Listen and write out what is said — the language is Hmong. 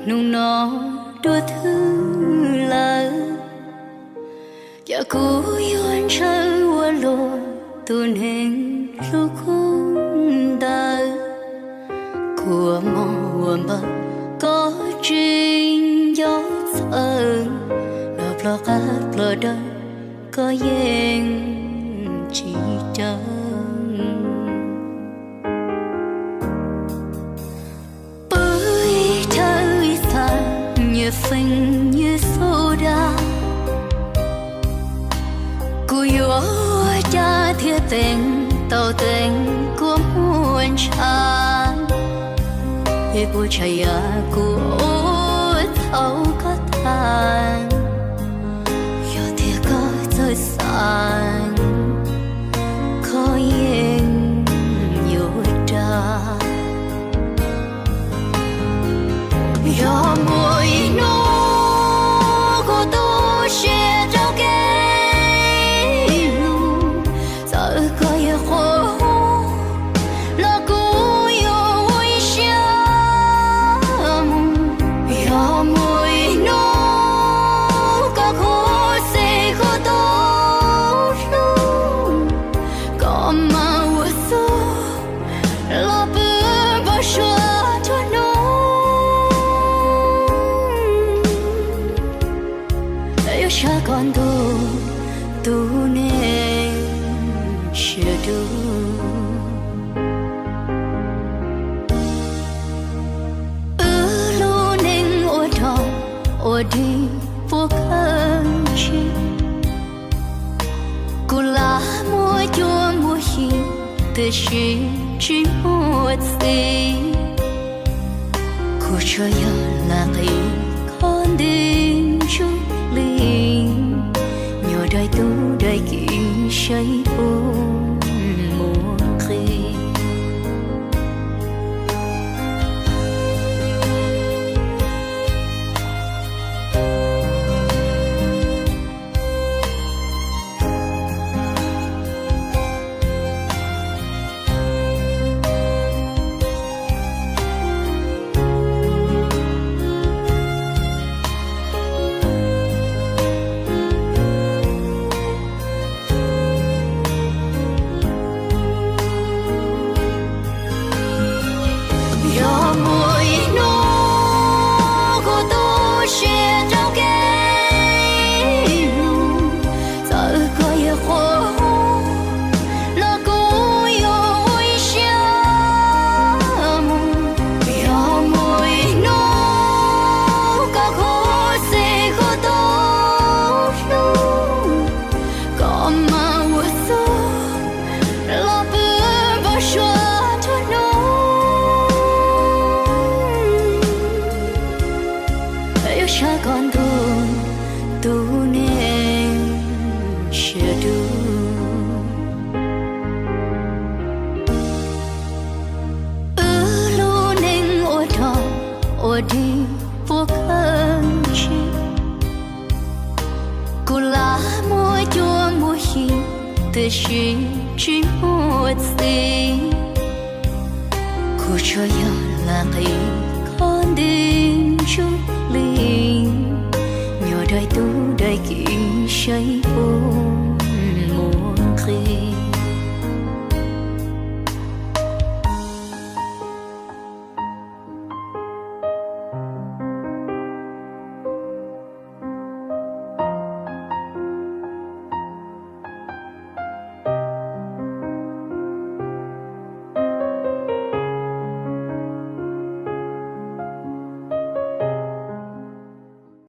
Hnub no dua thwv lawm, cas kuv yuav ntshaw ua luaj tus neeg hlub kuv ntawd. Kua muag ua npaws koj tsis nco txhawj, los ploj qab ploj dawb koj yeej tsis caw. Pw ib thawj ib txhais, nyias feej nyias xub dag. Kuv yuav ua cas thiaj teev tau teev kua muag ntshav? Es puas tshaj yam kuv ua txhaum koj tag? Yog tias koj txawj xav, koj yeej yuav dag. Yog muaj ib hnub kuv tu siab rau kev hlub, txawm koj yuav qhuas, los kuv yuav ua ib siab mus. Yog muaj ib hnub koj khuv xim kuv tus hlub, koj mam ua txuj los pw npau suav nruab hnub. Yuav sab koj ntuj tus neeg siab dub. Wb lub neej ua rog ua dig puab kawg ntsig, kuv lam muaj cuab muaj yig, tiam sis tsis muaj txiv. Kuv tsuas yog lam qis koj nti ntsuj plig, nyob daim tub daim ki saib puab mus nqis. Yog muaj ib hnub kuv tu siab rau kev hlub, txawm koj yuav qhuas los kuv yuav ua ib siab mus. Yog muaj ib hnub koj khuv xim kuv tus hlub, koj mam ua txuj los pw npau suav nruab hnub. Yuav sab koj ntuj tus neeg siab dub. Wb lub neej ua rog ua dig puab kawg ntsig, kuv lam muaj cuab muaj yig, tiam sis tsis muaj txiv. Kuv tsuas yog lam qis koj nti ntsuj plig, nyob daim tub daim ki saib puab